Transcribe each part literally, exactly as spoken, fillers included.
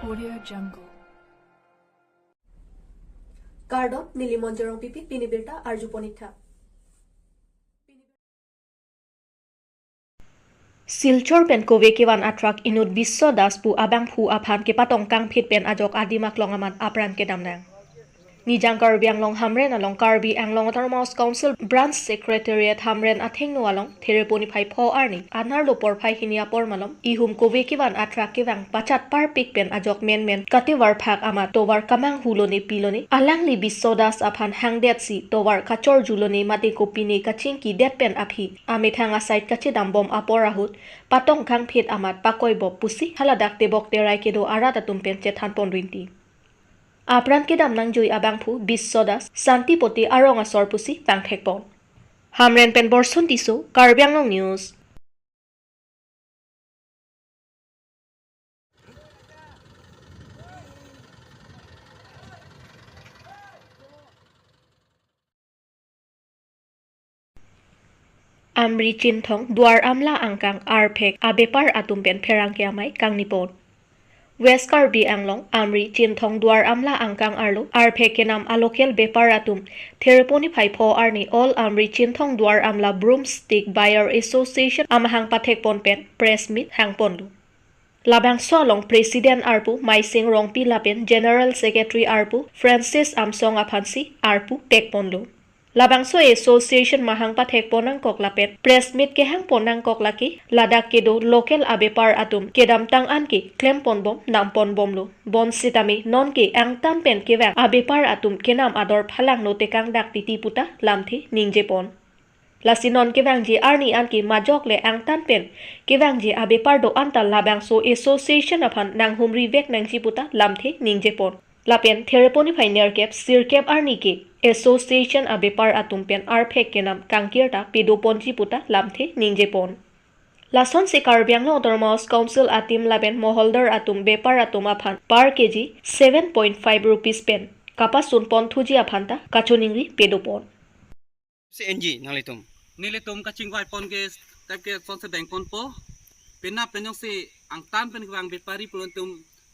Audio Jungle. Kardom, neli Monjorong Pipi, pini birta arju pon ik tha. Silchar pen kove kevan atrak inut Biswa Das pu abangphu aphan kepatong kangphit pen ajok adim aklong amat apran kedam nang. Nijang Karbi Anglong Hamren along Karbi Anglong Autonomous Council Branch Secretariat Hamren athengno along Thereponi phai pho arni anerlo porphai hini apor malom ihum kove kevan atrak kevang pachat parpik pen ajok menmen kativar phak amat tovar kamanghu lone pilone alangli Biswa Das aphan hangdetsi tovar kachorju lone mate kopine kachingki det pen aphi amethang aside kachedam bom apor ahut patong kangphit amat pakoi bom pusi haladak tebok terai kedo arat atum pen chethan pon rinti. Apran kedam nangjui abangphu Biswa Das Santipoti arong asor pusi pangthek pon. Hamren pen Borson Tisso, Karbi Anglong News. Amri Chinthong Duar Amla angkang arphek abepar atum pen pherangke amei kangni pon. West Karbi Anglong Amri Chinthong Duar Amla angkang arlo arphek kenam a local bepar atum Thereponi phai pho arni All Amri Chinthong Duar Amla Broomstick Buyer Association amahang pathek pon pen press meet hang ponlo. Labangso along President arpu Maising Rongpi lapen General Secretary arpu Francis Amsong aphansi arpu tek ponlo. Labangso association mahang pathek pon nangkok lapen press meet kehang pon nangkok lake ladak kedo local abepar atum kedamtang an ke klem pon bom nam pon bomlo. Bonsitame non ke angtan pen kevang abepar atum kenam ador phalangno tekang dak titi puta lamthe ningje pon. Lasi non kevangji arni an ke majok le angtan pen kevangji abepar do-an ta labangso association aphan nanghumri vek nangji puta lamthe ningje pon. Lapen Thereponi phai nerkep sirkep arni ke association abepar atum pen arphek kenam kangkir ta pedo ponji puta lamthe ningje pon. Lasonsi Karbi Anglong Autonomous Council a team lapen moholdar atum bepar atum aphan per K G seven point five rupees pen kapasun pon thuji aphan ta kachoningri pedo pon. Si N G nanglitum. Nelitum kachingvai pon ke step ke sonse deng ponpo. Penap pen jongsi angtan pen kevang bepari pulote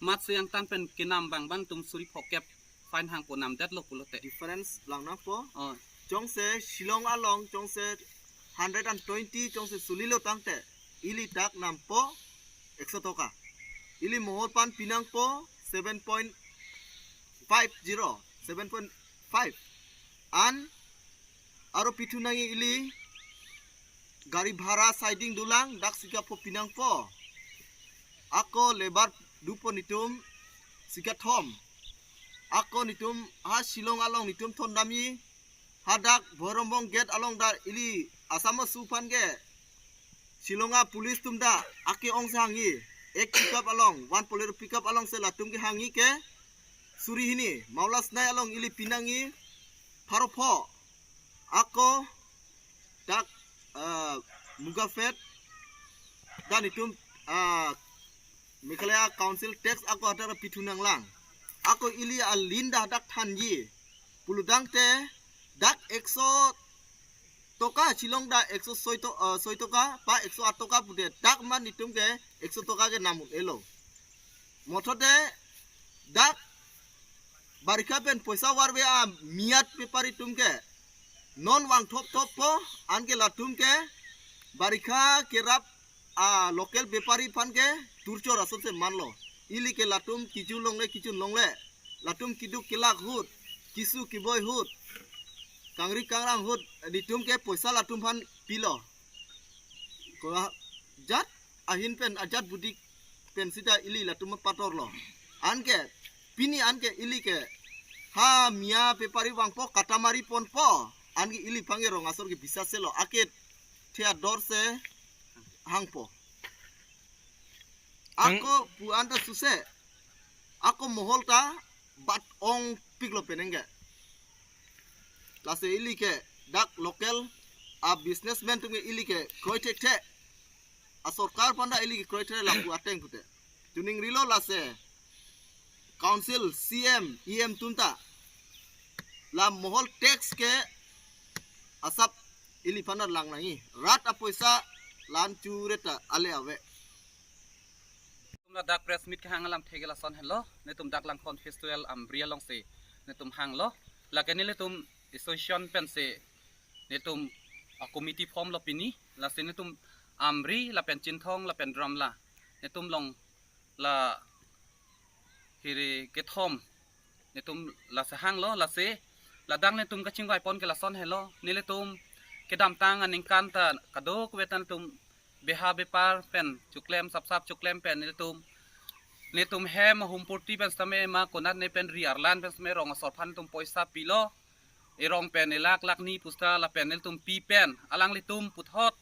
matsi angtan pen kenam vang abang atum suri phokep fine hang pon nam detlo pulote. Difference lang nangpo. Oh. Jongsi Shillong along jongsi hundred and twenty jongsi sulilo tangte ili dak nampo ekso toka. Ili mohol aphan pinangpo seven point five zero, seven point five. An aro pithu nangji ili gari bhara siding dolang dak sika pho pinangpo. Ako labour dopo netum sika thom. Ako netum ha Shillong along netum thondamji hadak Bhoirombong gate along dak ili Assam asu aphan ke Shillong a police atum ta ake ongsi hangji, ek pickup along, one Bolero pickup alongsi latum ke hangji ke suri hini, Maulasnai along ili pinangji pharo pho, ako dak, eh, Mugaphet, dan netum, eh, Meghalaya Council tax ako hadak pithu nanglang. Ako ili alin ta dak thanji. Pulo tangte dak ekso toka, Shillong dak ekso soi to-, eh, soi toka, pa ekso aat toka pute dak man netum ke ekso toka ke nam un-elo. Mothote dak barikha pen poisa varve a miyat bepari atum ke non vang thop thoppo, anke latum ke barikha kerap a local bepari aphan ke torture asonse manlo. Ili ke latum kiju longle kiju longle, latum keduk kelak ahut, keso keboi ahut, kangri kangrang ahut, netum ke poisa latum aphan pilo. Ko ajat ahin pen ajat budi pen sita ili latum patorlo. Anke pini anke ili ke ha miya bepari vangpo, katamari ponpo, anke ili aphan ke rong asor ke bisas selo, ake thia dorse hangpo. Kang- Ako pu anta suse, ako mohol ta bat ongpiklo penang ke. Lasi ili ke dak local a businessman atum ke ili ke kroi thekthe. A sorkar aphan ta ili ke kroi thekthe lapu ateng pute. Choningrilo lasi council, C M, E M atum ta la mohol tax ke asap ili aphan ta lang nangji. Rat apoisa lan chure ta ale ave. Ladak press meet kehang alamthe ke lason helo, netum dak Langkon Festival Amri alongsi netum hanglo. Lake nelitum association pensi netum a committee form lo pini, lasi netum Amri lapen Chinthong lapen Dramla, netum long la hiri kethom netum lasi hanglo. Lasi ladak netum kachingvaipon ke lason helo, nelitum kedamtang aningkan ta kadokave ta netum beha bepar pen choklem, sapsap choklem pen nelitum, netum hem humpurti pen sitame ma konat ne pen ri arlan pen sitame rong asor aphan netum poisa pilo, erong pen elak lak ni pusta lapen nelitum pi pen alanglitum puthot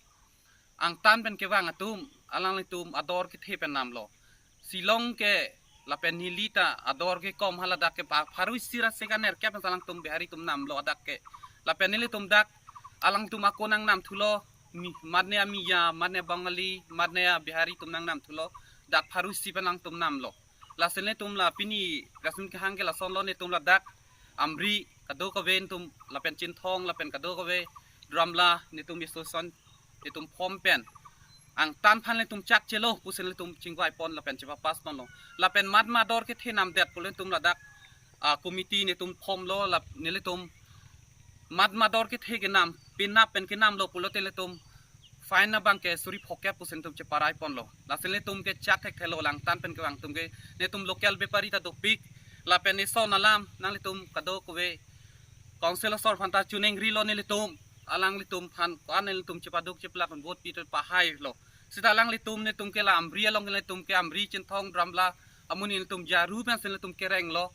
angtan pen kevang atum, alanglitum ador kethe pen namlo. Shillong ke lapen Nilita ador ke kom, haladak ke pa pharo isi ra seka nerkep pen alangtum Bihari atum namlo adak ke. Lapen nelitum dak alangtum ako nangnam thulo, mi- mat ne a Miya, mat ne a Bangali, mat ne a Bihari atum nangnam thulo, dak pharo isi pen alangtum namlo. Lasi netum la pini press meet kehang ke lasonlo, netum ladak Amri kadokave netum lapen Chinthong lapen kadokave Dramla netum association netum form pen angtan aphan netum chak chelo pusi netum chingvaipon lapen chepapass ponlo. Lapen mat ma ador kethe namdet pu netum ladak a committee netum formlo, lap nelitum mat ma ador kethe kenam, penap pen kenamlo pulote netum fine abang ke suri phokep pusi netum cheparai ponlo. Lasi netum ke chak thekthelo, alangtan pen kevang atum ke, netum local bepari ta dopik, lapen ison alam nanglitum kadokave council asor aphan ta choningri lo nelitum, alanglitum aphan ko-an nelitum chepaduk cheplak vote pi ta pahai lo. Sita alanglitum netum ke la Amri along ke netum ke Amri, Chinthong, Dramla amonit netum jaru pensi netum kerenglo.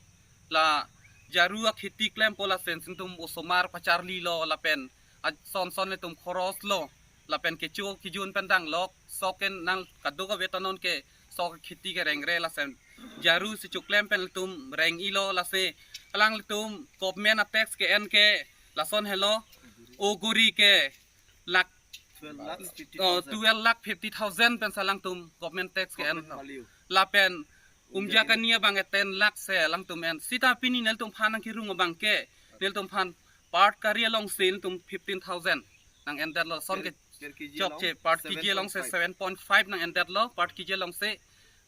La jaru akheti klempo lapen netum osomar pacharlilo lapen a- son son netum khoros lo lapen kecho kejun pen danglok, sok ke nang kadokave ta non ke sok kheti kerengre, lapen jaru si choklem pen netum reng-ilo. Lasi alanglitum government a tax ke-en ke lason helo, oguri ke lak twelve lakh fifty oh, thousand. Twelve lakh fifty thousand pensi alangtum government tax ke-en. Government value. Lapen umja kani abang ke ten lakh si alangtum en. Sita pini nelitum aphan nangkerung abang ke, nelitum aphan per kg alongsi nelitum fifteen thousand nang-endetlo, son ke per, per kg along chokche, per kg alongsi seven point five. Seven point five nang-endetlo, per kg alongsi.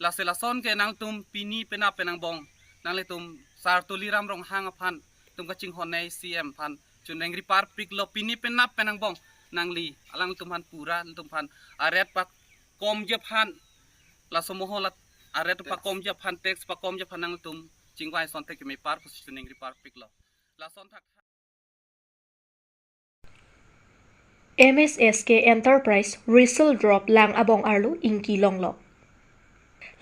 Lasi lason ke nangtum pini penap pen angbong nanglitum Sar Tuliram Ronghang aphan netum kachinghon nei, C M aphan choningri parpiklo, pini penap pen angbong nangli alangtum aphan pura, netum aphan a rate pakomji aphan, laso moholat a rate pakomji aphan, tax pakomji aphan nangtum chingvai asonte keme par pusi choningri parpiklo. Lason thak M S S K Enterprise result drop Lang Abong arlo ingki longlo.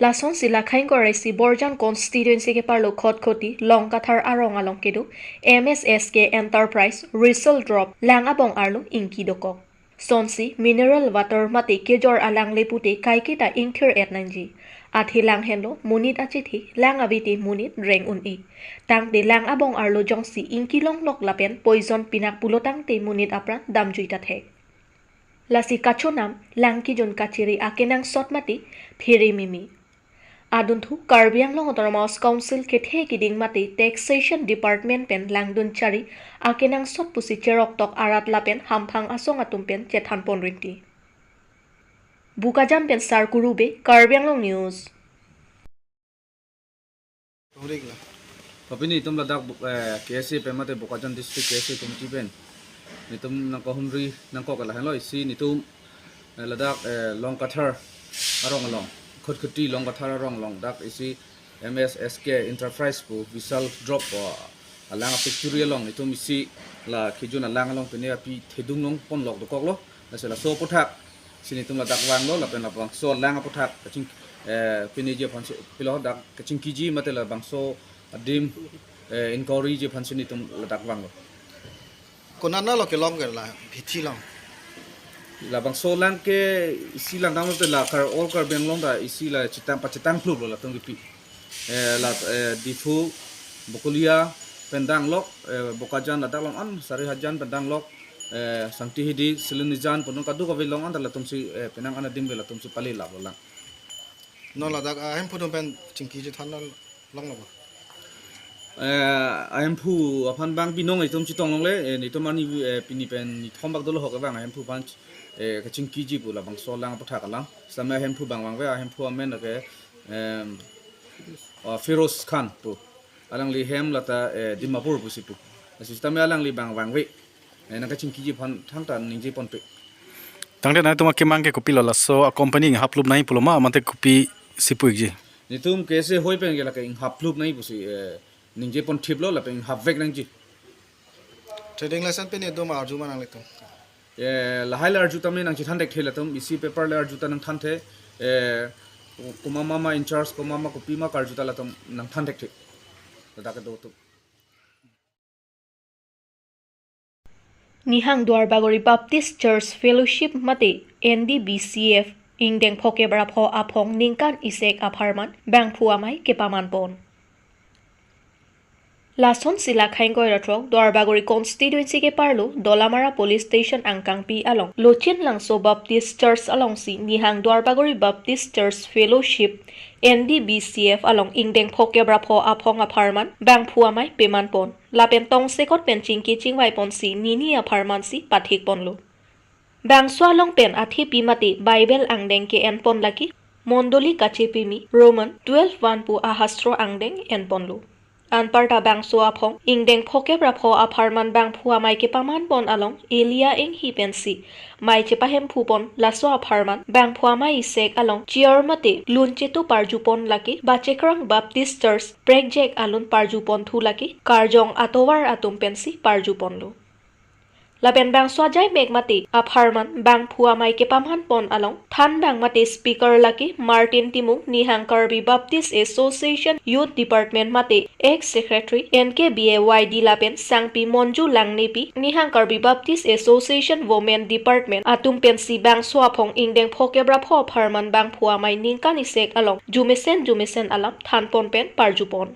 Lasonsi la Khaingkoraisi Borjan constituency keparlo Khatkhati Longkathar arong along kedo M S S K Enterprise result drop Lang Abong arlo ingki dokok. Sonsi mineral water mate kejor alang le pute kaiketa ingthir-et nangji. Athe lang henlo monit achithi, lang avete monit reng un-e. Tangte Lang Abong arlo jongsi ingki longlok lapen poison pinak pulo tangte monit apran damjui ta thek. Lasi kachonam lang kejun kachiri akenangsot mate phere mimi. Adunthu Karbi Anglong Autonomous Council kethe kiding mate Taxation Department pen langdun chari akenangsot pusi cheroktok arat lapen hamphang asong atum pen chethanpon rinti. Bokajan pen Sar Kuru Bey, Karbi Anglong News. Tumrik la. Tapi netum ladak, eh, K S A pen mate Bokajan District K S A Committee pen netum nangkahumri nangkok lahenlo, isi netum, eh, ladak, eh, Longkathar arong along, Khatkhati Longkathar arong along dak isi M S S K Enterprise pu result drop pu alang a factory along netum isi la kejun alang along pine api thedung longponlok dokoklo. Lasi laso aputhak si netum ladak vanglo, lapen labangso alang aputhak kaching, eh, pineji aphansi pilo, dak kachingkiji mate labangso adim, eh, inquiryji aphansi netum ladak vanglo. Konatlo kelong ke la, bithi long. Labangso alang ke isi langdam te la Kar, all Karbi Anglong ta isi la chetang pachetang phlup lo latum kepi. Eh, la, eh, Diphu, Bokolia pen danglok, eh, Bokajan ladak along an, Sarihajan pen danglok, eh, Sangtihidi, Silonijan, pu non kadokave along an ta latumsi, eh, penang an adim ke latumsi pale lap lo lang. Non ladak, ah, ahemphu atum pen chingki chethan longlo ba? Eh, ahemphu aphan abang binong itum chetong longle, eh, netum arni, eh, pini pen nithom bak dolo ho kevang ahemphu aphan, eh, kachingkiji pu labangso alang aputhak alam. Sitame ahemphu abang vangve, ahemphu amen ke, em, uh, Firoz Khan pu. Alangli hem lata, eh, Dimapur pusi pu. Lasi sitame alangli bang vangve. Eh, nangkachingkiji aphan thangta ningjeponpe. Tangte nangtum akemang ke kopilo, laso a company inghaplup nangji pulo ma, mate kopisi pu-ikji? Netum K S A hoi pen ke lake inghaplup nangji pusi, eh, ningjeponthiplo, lapen inghapvek nangji. Trading license pen etum arju ma nanglitum? Eh, lahai le arju tame nangchethan thekthe latum, isi paper le arju ta nangthanthe, eh, komat ma ma in charge, komat ma kopi ma karju ta latum nangthan thekthe. Ladak kedo atum. Nihang Duarbagori Baptist Church Fellowship mate N D B C F ingdeng phokep ra pho aphong ningkan isek apharman bangphu amei kepamanpon. Lasonsi lake ingkoi ra throk Duarbagori constituency keparlo Dolamara Police Station angkangpi along Lochin Langso Baptist Church alongsi Nihang Duarbagori Baptist Church Fellowship N D B C F along ingdeng phokep ra pho aphong apharman bangphu amei pemanpon. Lapen tongsekot pen chingki chingvaiponsi nini apharmansi pathikponlo. Bangso along pen athepi mate Bible angdeng ke-enpon lake, Mondoli Kachepimi Roman twelve one pu ahastro angdeng enponlo. Anparta bangso aphong ingdeng phokep ra pho apharman bangphu amei kepamanpon along Elia Enghi pensi mei chepahemphupon, laso apharman bangphu amei isek along chair mate lun chetu parjupon lake, Bachekrang Baptist Church prekjek alun parjuponthu lake, karjong atovar atum pensi parjuponlo. Lapen bangso ajaimek mate apharman bangphu amei kepamanpon along thanbang mate speaker lake Martin Timung, Nihang Karbi Baptist Association Youth Department mate ex secretary N K B A Y D lapen Sangpi Monju Langnepi, Nihang Karbi Baptist Association Women Department atum pensi bangso aphong ingdeng phokep ra pho apharman bangphu amei ningkan isek along jumesen jumesen alam thanpon pen parjupon.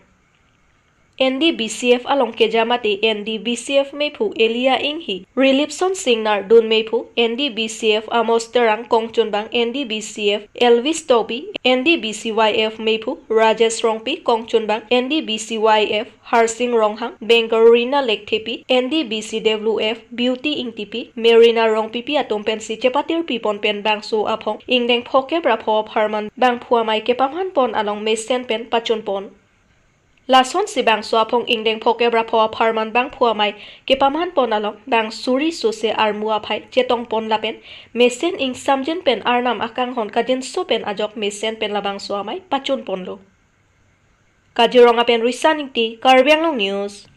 N D B C F along keja mate N D B C F mephu Elia Enghi, Rilipson Singnar dun mephu, N D B C F Amos Terang kongchunbang, N D B C F Elvis Tobi, N D B C Y F mephu Rajesh Rongpi kongchunbang, N D B C Y F Harsing Ronghang, banker Rina Lekthepi, N D B C W F Beauty Ingtipi, Merina Rongpipi atum pensi chepatirpipon pen bangso aphong ingdeng phokep ra pho apharman bangphu amei kepamanpon along mesen pen pachunpon. Lasonsi bangso aphong ingdeng phokep ra pho apharman bangphu amei kepamanpon along bang suri sose armu aphai chetongpon lapen mesen ingsamjin pen Arnam akanghon kajinso pen ajok mesen pen labangso amei pachunponlo. Kaziranga pen Risan Ingti, Karbi Anglong News.